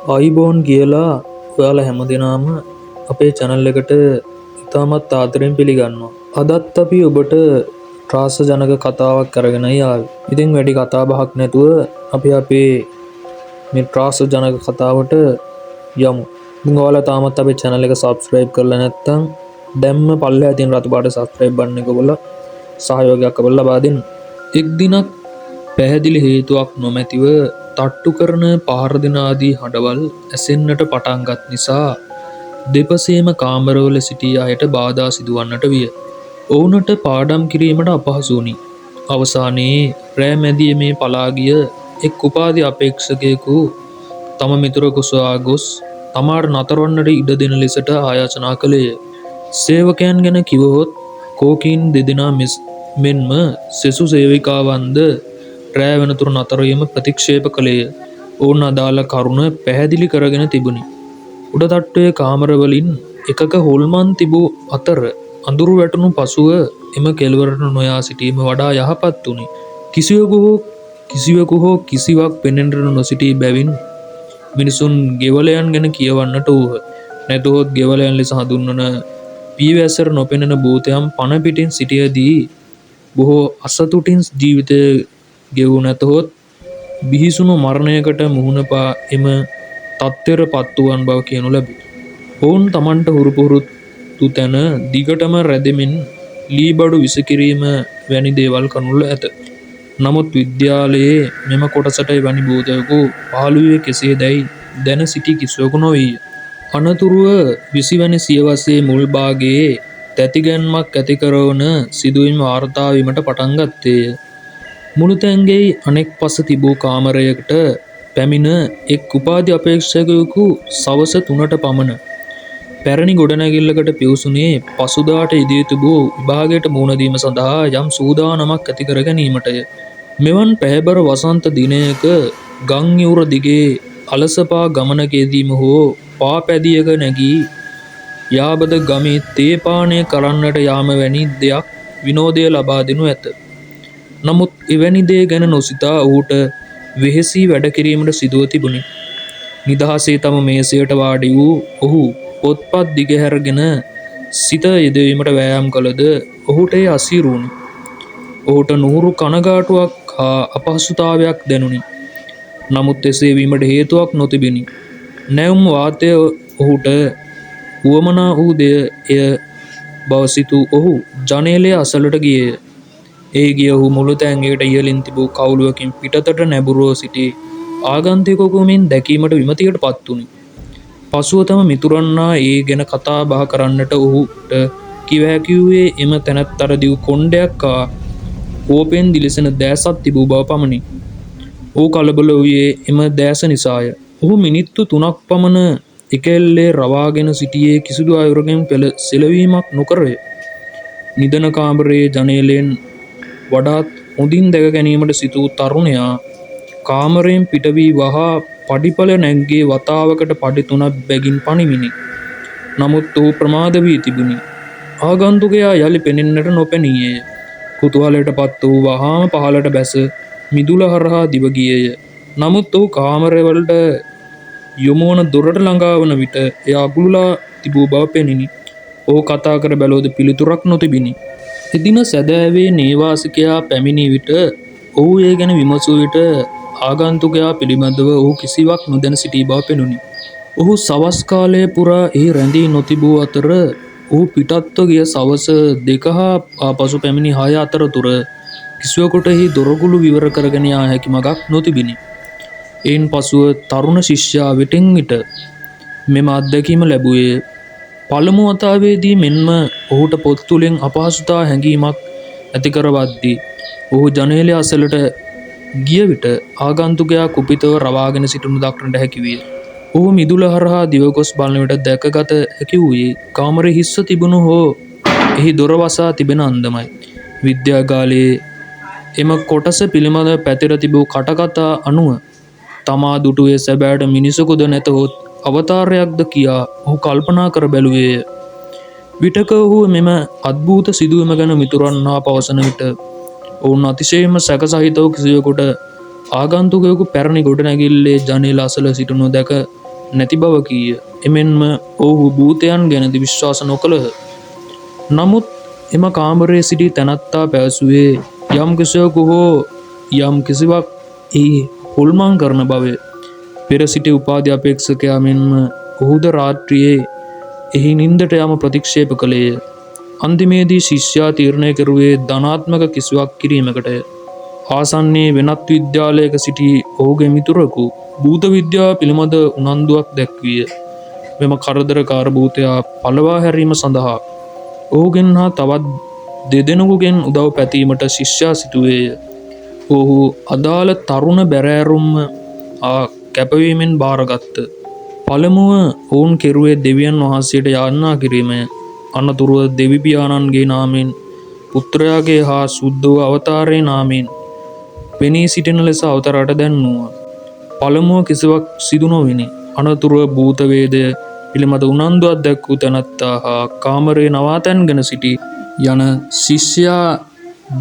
ආයුබෝවන් කියලා ඔයාලා හැමදෙනාම අපේ චැනල් එකට ඉතාමත් ආදරෙන් පිළිගන්නවා. අදත් අපි ඔබට ත්‍රාසජනක කතාවක් අරගෙනයි ආවේ. ඉතින් වැඩි කතා බහක් නැතුව අපි අපේ මේ ත්‍රාසජනක කතාවට යමු. ඉතින් ඔයාලා තාමත් අපේ චැනල් එක සබ්ස්ක්‍රයිබ් කරලා නැත්නම් දැම්ම පල්ලෙහා තියෙන රතු පාට සබ්ස්ක්‍රයිබ් බටන් එක ඔබලා සහයෝගයක් අපට ලබා දෙන්න. එක් දිනක් පැහැදිලි හේතුවක් නොමැතිව තට්ටු කරන පහර දෙන ආදී හඬවල් ඇසෙන්නට පටන්ගත් නිසා දෙපසේම කාමරවල සිටි අයට බාධා සිදුවන්නට විය. ඔවුනට පාඩම් කිරීමට අපහසු වුණි. අවසානයේ රෑ මැදියමේ පලා ගිය එක් උපාධි අපේක්ෂකයෙකු තම මිතුරෙකු සොයා ගොස් තමාට නතරවන්නට ඉඩ දෙන ලෙසට ආයාචනා කළේය. සේවකයන් ගැන කිවහොත් කෝකීන් දෙදෙනා මෙන්ම සෙසු සේවිකාවන්ද රෑ වෙනතුරු නතරවීම ප්‍රතික්ෂේප කළේය. ඔවුන් අදාළ කරුණ පැහැදිලි කරගෙන තිබුණි. උඩ තට්ටුවේ කාමරවලින් එකක හොල්මන් තිබූ අතර අඳුරු වැටුණු පසුව එම කෙළවරට නොයා සිටීම වඩා යහපත් වුණි. කිසිවෙකු හෝ කිසිවක් පෙනෙන්නට නොසිටි බැවින් මිනිසුන් ගෙවලයන් ගැන කියවන්නට වූහ. නැතහොත් ගෙවලයන් ලෙස හඳුන්වන පියවැසර නොපෙනෙන භූතයන් පණ පිටින් සිටියදී බොහෝ අසතුටින් ජීවිතය ගෙවූ නැතහොත් බිහිසුණු මරණයකට මුහුණ පා එම තත්ත්වයට පත් වූවන් බව කියනු ලැබේ. ඔවුන් තමන්ට හුරු පුරුදු තැන දිගටම රැඳෙමින් ලී බඩු විසිකිරීම වැනි දේවල් කරනු ඇත. නමුත් විද්‍යාලයේ මෙම කොටසට එවැනි භූතයෙකු පහළ වූයේ කෙසේදැයි දැන සිටි කිසිවෙකු නොවීය. අනතුරුව 20වැනි සියවසේ මුල් භාගයේ තැතිගැන්මක් ඇති කරවන සිදුවීම් වාර්තා වීමට පටන් ගත්තේය. මුළුතැන්ගෙයි අනෙක් පස තිබූ කාමරයකට පැමිණ එක් උපාධි අපේක්ෂකයෙකු සවස 3ට පමණ පැරණි ගොඩනැගිල්ලකට පිවිසුනේ පසුදාට ඉදිව තිබූ විභාගයට මුහුණ දීම සඳහා යම් සූදානමක් ඇති කර ගැනීමටය. මෙවන් පැහැබර වසන්ත දිනයක ගං ඉවුර දිගේ අලසපා ගමනක යෙදීම හෝ පා පැදියක නැගී යාබද ගමේ තේ පානය කරන්නට යාම වැනි දෙයක් විනෝදය ලබා දෙනු ඇත. නමුත් එවැනි දේ ගැන නොසිතා ඔහුට වෙහෙසී වැඩ කිරීමට සිදුව තිබුණි. නිදහසේ තම මේසයට වාඩි වූ ඔහු පොත්පත් දිගහැරගෙන සිත යෙදවීමට වෑයම් කළද ඔහුට එය අසීරු වුණි. ඔහුට නුහුරු කනගාටුවක් හා අපහසුතාවයක් දැනුනි. නමුත් එසේ වීමට හේතුවක් නොතිබිණි. නැවුම් වාතය ඔහුට වුවමනා වූ දෙය එය බව සිතූ ඔහු ජනේලය අසලට ගියේය. එහි ගිය ඔහු මුළුතැන්ගෙයට ඉහළින් තිබූ කවුළුවකින් පිටතට නැඹුරුව සිටි ආගන්තුකයෙකු මෙන් දැකීමට විමතියට පත් වුණි. පසුව තම මිතුරන් හා ඒ ගැන කතා බහ කරන්නට ඔහුට කිව හැකි වූයේ එම තැනැත්තාට දිගු කොණ්ඩයක් හා කෝපයෙන් දිලිසෙන දෑසක් තිබූ බව පමණි. ඔහු කලබල වූයේ එම දෑස නිසාය. ඔහු මිනිත්තු 3ක් පමණ එක එල්ලේ රවාගෙන සිටියේ කිසිදු අයුරකින් පෙළ සෙලවීමක් නොකරය. නිදන කාමරයේ ජනේලයෙන් වඩාත් හොඳින් දැක ගැනීමට සිතූ තරුණයා කාමරයෙන් පිටවී වහා පඩිපෙළ නැග්ගේ වතාවකට පඩි 3ක් බැගින් පනිමිනි. නමුත් ඔහු ප්‍රමාද වී තිබුණි. ආගන්තුකයා යලි පෙනෙන්නට නොපෙනීයේය. කුතුහලයට පත් වූ වහාම පහළට බැස මිදුල හරහා දිව ගියේය. නමුත් ඔහු කාමරවලට යොමුවන දොරට ළඟා වන විට එය අගුලලා තිබූ බව පෙනිනි. ඔහු කතා කර බැලුවද පිළිතුරක් නොතිබිණි. එදින සැදැහැවේ නේවාසිකයා පැමිණි විට ඔහු ඒ ගැන විමසූ විට ආගන්තුකයා පිළිබඳව ඔහු කිසිවක් නොදැන සිටි බව පෙනුනි. ඔහු සවස් කාලය පුරා එහි රැඳී නොතිබූ අතර ඔහු පිටත්ව ගිය සවස 2 හා ආපසු පැමිණි 6 අතරතුර කිසිවෙකුට එහි දොරගුළු විවර කරගෙන යා හැකි මගක් නොතිබිණි. එයින් පසුව තරුණ ශිෂ්‍යයා විටින් විට මෙම අත්දැකීම ලැබුවේය. පළමු වතාවේදී මෙන්ම ඔහුට පොත් තුළින් අපහසුතා හැඟීමක් ඇති කරවද්දී ඔහු ජනේලය අසලට ගිය විට ආගන්තුකයා කුපිතව රවාගෙන සිටිනු දක්නට හැකි විය. ඔහු මිදුල හරහා දිව ගොස් බලන විට දැකගත හැකි වූයේ කාමරය හිස්ව තිබුණු හෝ එහි දොර වසා තිබෙන අන්දමයි. විද්‍යාගාලයේ එම කොටස පිළිබඳව පැතිර තිබූ කටකතා අනුව තමා දුටුවේ සැබෑවට මිනිසෙකුද නැතහොත් අවතාරයක්ද කියා ඔහු කල්පනා කර බැලුවේය. විටක ඔහු මෙම අද්භූත සිදුවීම ගැන මිතුරන් හා පවසන විට ඔවුන් අතිශයින්ම සැක සහිතව කිසිවෙකුට ආගන්තුකයෙකු පැරණි ගොඩනැගිල්ලේ ජනේල අසල සිටිනු දැක නැති බව කීය. එමෙන්ම ඔවුහු භූතයන් ගැනද විශ්වාස නොකළහ. නමුත් එම කාමරයේ සිටි තැනැත්තා පැවසුවේ යම් කිසිවෙකු හෝ යම් කිසිවක් එහි හොල්මන් කරන බවය. පෙර සිටි උපාධි අපේක්ෂකයා මෙන්ම ඔහුද රාත්‍රියේ එහි නින්දට යාම ප්‍රතික්ෂේප කළේය. අන්තිමේදී ශිෂ්‍යයා තීරණය කෙරුවේ ධනාත්මක කිසිවක් කිරීමකටය. ආසන්නයේ වෙනත් විද්‍යාලයක සිටි ඔහුගේ මිතුරෙකු භූත විද්‍යාව පිළිබඳ උනන්දුවක් දැක්වීය. මෙම කරදරකාර භූතයා පළවා හැරීම සඳහා ඔහුගෙන් හා තවත් දෙදෙනෙකුගෙන් උදව් පැතීමට ශිෂ්‍යයා සිතුවේය. ඔහු අදාළ තරුණ බැරෑරුම්ම හා කැපවීමෙන් භාරගත්හ. පළමුව ඔවුන් කෙරුවේ දෙවියන් වහන්සේට යාඥා කිරීමය. අනතුරුව දෙවි පියාණන්ගේ නාමයෙන්, පුත්‍රයාගේ හා ශුද්ධ වූ අවතාරයේ නාමයෙන් පෙනී සිටින ලෙස අවතාරයට දැන්වූහ. පළමුව කිසිවක් සිදු නොවිණි. අනතුරුව භූත වේදය පිළිබඳ උනන්දුවක් දැක් වූ තැනැත්තා හා කාමරයේ නවාතැන්ගෙන සිටි යන ශිෂ්‍යයා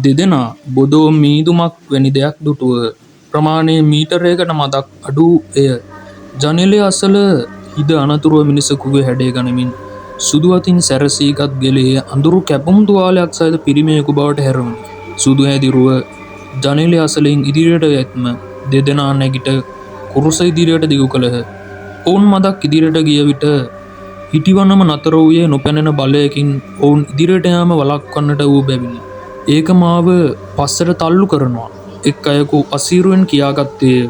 දෙදෙනා බොදෝ මීදුමක් වැනි දෙයක් දුටුවහ. ප්‍රමාණය මීටරයකට මදක් අඩු වූ එය ජනේලය අසල හිඳ අනතුරුව මිනිසෙකුගේ හැඩය ගනිමින් සුදු අතින් සැරසී ගත් ගෙලෙහි අඳුරු කැපුම් තුවාලයක් සහිත පිරිමියෙකු බවට හැරුණි. සුදු හැදිරුව ජනේලය අසලින් ඉදිරියට ඇත්ම දෙදෙනා නැගිට කුරුස ඉදිරියට දිගු කළහ. ඔවුන් මදක් ඉදිරියට ගිය විට හිටිවනම නතර වූයේ නොපෙනෙන බලයකින් ඔවුන් ඉදිරියට යාම වළක්වන්නට වූ බැවිනි. "ඒක මාව පස්සට තල්ලු කරනවා", එක් අයෙකු අසීරුවෙන් කියාගත්තේය.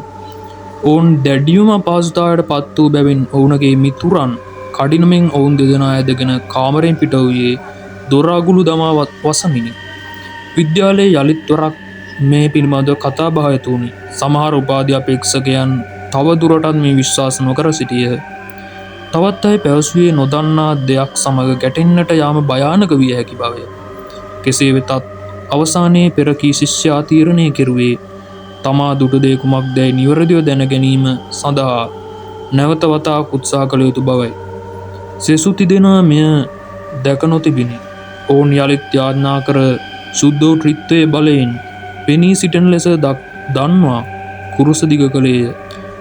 ඔවුන් දැඩිවම අපහසුතාවයට පත් වූ බැවින් ඔවුනගේ මිතුරන් කඩිනමින් ඔවුන් දෙදෙනා ඇදගෙන කාමරයෙන් පිට වූයේ දොර අගුළු දමා වසමිනි. විද්‍යාලයේ යළිත් වරක් මේ පිළිබඳව කතාබහ ඇති වුණි. සමහර උපාධි අපේක්ෂකයන් තව දුරටත් මේ විශ්වාස නොකර සිටියහ. තවත් අය පැවසුවේ නොදන්නා දෙයක් සමග ගැටෙන්නට යාම භයානක විය හැකි බවය. කෙසේ වෙතත් අවසානයේ පෙර කී ශිෂ්‍යයා තීරණය කෙරුවේ තමා දුටු දේ කුමක්දැයි නිවැරදිව දැන ගැනීම සඳහා නැවත වතාවක් උත්සාහ කළ යුතු බවයි. සෙසු තිදෙනා මෙය දැක නොතිබිණි. ඔවුන් යළිත් යාඥා කර ශුද්ධ වූ ත්‍රිත්වයේ බලයෙන් පෙනී සිටින ලෙස දන්වා කුරුස දිග කළේය.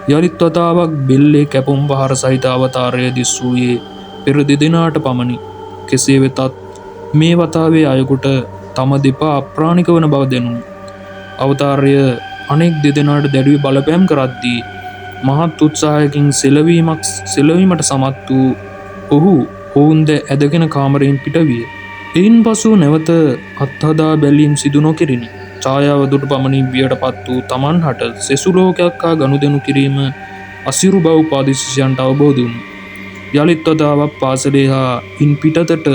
යළිත් වතාවක් බෙල්ලේ කැපුම් පහර සහිත අවතාරය දිස් වූයේ පෙර දෙදෙනාට පමණි. කෙසේ වෙතත් මේ වතාවේ අයෙකුට තම දෙපා අප්‍රාණික වන බව දැනුනි. අවතාරය අනෙක් දෙදෙනාට දැඩිව බලපෑම් කරද්දී මහත් උත්සාහයකින් සෙලවීමට සමත් වූ ඔහු ඔවුන්ද ඇදගෙන කාමරයෙන් පිටවිය. එයින් පසුව නැවත අත්හදා බැලීම් සිදු නොකෙරිණි. ඡායාව දුටු පමණින් බියට පත් වූ තමන් හට සෙසු ලෝකයක් හා ගනුදෙනු කිරීම අසිරු බව උපාධි ශිෂ්‍යයන්ට අවබෝධ වුණි. යළිත් වතාවක් පාසලේ හා ඉන් පිටතට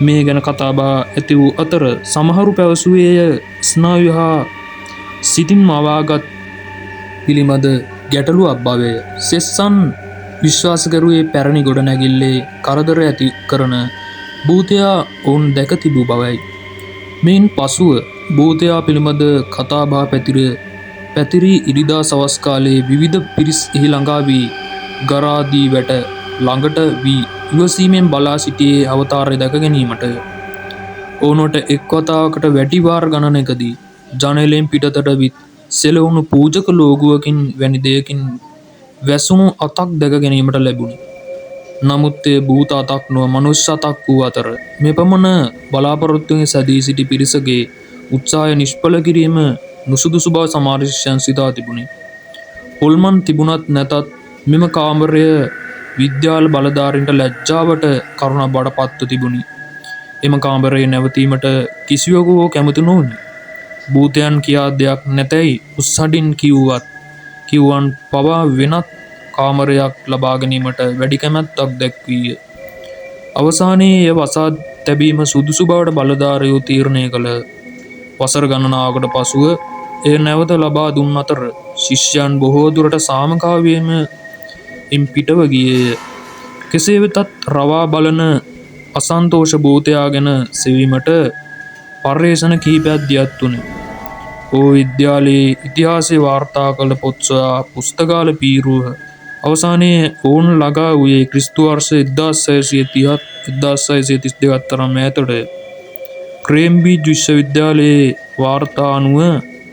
මේ ගැන කතාබහ ඇති වූ අතර සමහරු පැවසුවේ එය ස්නායු හා සිතින් මවාගත් පිළිබඳ ගැටලුවක් බවය. සෙස්සන් විශ්වාස කෙරුවේ පැරණි ගොඩනැගිල්ලේ කරදර ඇති කරන භූතයා ඔවුන් දැක තිබූ බවයි. මෙයින් පසුව භූතයා පිළිබඳ කතාබහ පැතිරී ඉරිදා සවස් කාලයේ විවිධ පිරිස් එහි ළඟා වී ගරාදි වැට ළඟට වී ඉවසීමෙන් බලා සිටියේ අවතාරය දැක ගැනීමටය. ඔවුනට එක් වතාවකට වැඩි වාර ගණනකදී ජනේලයෙන් පිටතට විත් සෙලවුණු පූජක ලෝගුවකින් වැනි දෙයකින් වැසුණු අතක් දැක ගැනීමට ලැබුණි. නමුත් එය භූත අතක් නොව මනුෂ්‍ය අතක් වූ අතර මෙපමණ බලාපොරොත්තුවෙන් සැදී සිටි පිරිසගේ උත්සාහය නිෂ්ඵල කිරීම නුසුදුසු බව සමහර ශිෂ්‍යයන් සිතා තිබුණි. හොල්මන් තිබුණත් නැතත් මෙම කාමරය විද්‍යාල බලධාරීන්ට ලැජ්ජාවට කරුණක් බවට පත්ව තිබුණි. එම කාමරයේ නැවතීමට කිසිවෙකු හෝ කැමති නොවුණි. භූතයන් කියා දෙයක් නැතැයි උස්හඬින් කිව්වන් පවා වෙනත් කාමරයක් ලබා ගැනීමට වැඩි කැමැත්තක් දැක්වීය. අවසානයේ එය වසා තැබීම සුදුසු බවට බලධාරීහු තීරණය කළහ. වසර ගණනාවකට පසුව එය නැවත ලබා දුන් අතර ශිෂ්‍යයන් බොහෝ දුරට සාමකාමීවම ඉන් පිටව ගියේය. කෙසේ වෙතත් රවා බලන අසන්තෝෂ භූතයා ගැන සෙවීමට පර්යේෂණ කිහිපයක් දියත් වුණි. ඔහු විද්‍යාලයේ ඉතිහාසය වාර්තා කළ පොත් සොයා පුස්තකාල පීරුවහ. අවසානයේ ඔවුන් ළඟා වූයේ ක්‍රිස්තු වර්ෂ 1630ත් 1632ත් තරම් ඈතටය. කේම්බ්‍රිජ් විශ්වවිද්‍යාලයේ වාර්තා අනුව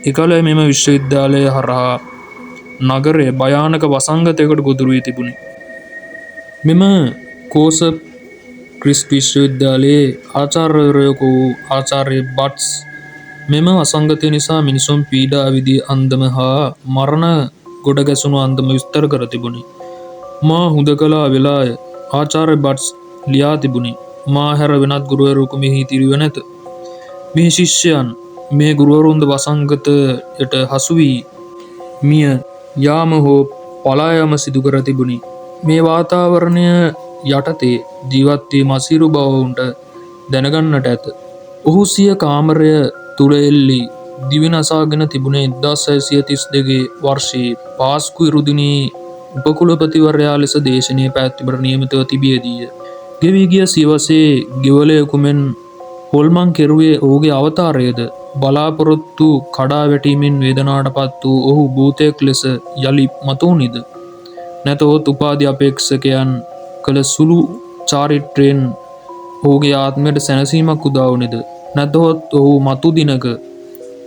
එකල මෙම විශ්වවිද්‍යාලය හරහා නගරය භයානක වසංගතයකට ගොදුරු වී තිබුණි. මෙම කෝපස් ක්‍රිස්ටි විශ්වවිද්‍යාලයේ ආචාර්යවරයෙකු වූ ආචාර්ය බට්ස් මෙම වසංගතය නිසා මිනිසුන් පීඩා විඳි අන්දම හා මරණ ගොඩ ගැසුණු අන්දම විස්තර කර තිබුණි. "මා හුදකලා වෙලාය", ආචාර්ය බට්ස් ලියා තිබුණි. "මා හැර වෙනත් ගුරුවරයෙකු මෙහි ඉතිරිව නැත. මෙහි ශිෂ්‍යයන් මේ ගුරුවරුන්ද වසංගතයට හසු වී මිය යාම හෝ පලා යාම සිදු කර තිබුණි. මේ වාතාවරණය යටතේ ජීවත් වීම අසීරු බව ඔවුන්ට දැනගන්නට ඇත." ඔහු සිය කාමරය තුළ එල්ලී දිවි නසාගෙන තිබුණේ 1632 වර්ෂයේ පාස්කු ඉරුදිනයේ උපකුලපතිවරයා ලෙස දේශනය පැවැත්වීමට නියමිතව තිබියදීය. ගෙවී ගිය සියවසේ ගෙවලයකු මෙන් හොල්මන් කෙරුවේ ඔහුගේ අවතාරයද? බලාපොරොත්තු කඩා වැටීමෙන් වේදනාවට පත් වූ ඔහු භූතයෙක් ලෙස යළි මතුවුණිද? නැතහොත් උපාධි අපේක්ෂකයන් කළ සුළු චාරිත්‍රයෙන් ඔහුගේ ආත්මයට සැනසීමක් උදා වුණේද? නැතහොත් ඔහු මතු දිනක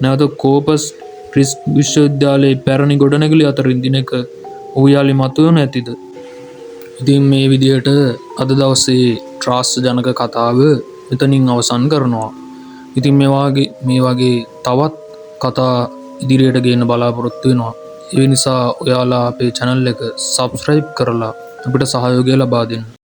නැවත කෝපස් ක්‍රිස්ටි විශ්වවිද්‍යාලයේ පැරණි ගොඩනැගිලි අතරින් දිනක ඔහු යළි මතුවනු ඇතිද? ඉතින් මේ විදිහට අද දවසේ ත්‍රාස්‍ය ජනක කතාව මෙතනින් අවසන් කරනවා. ඉතින් මේ වගේ තවත් කතා ඉදිරියට ගේන්න බලාපොරොත්තු වෙනවා. ඒ නිසා ඔයාලා අපේ චැනල් එක සබ්ස්ක්‍රයිබ් කරලා අපිට සහයෝගය ලබා දෙන්න.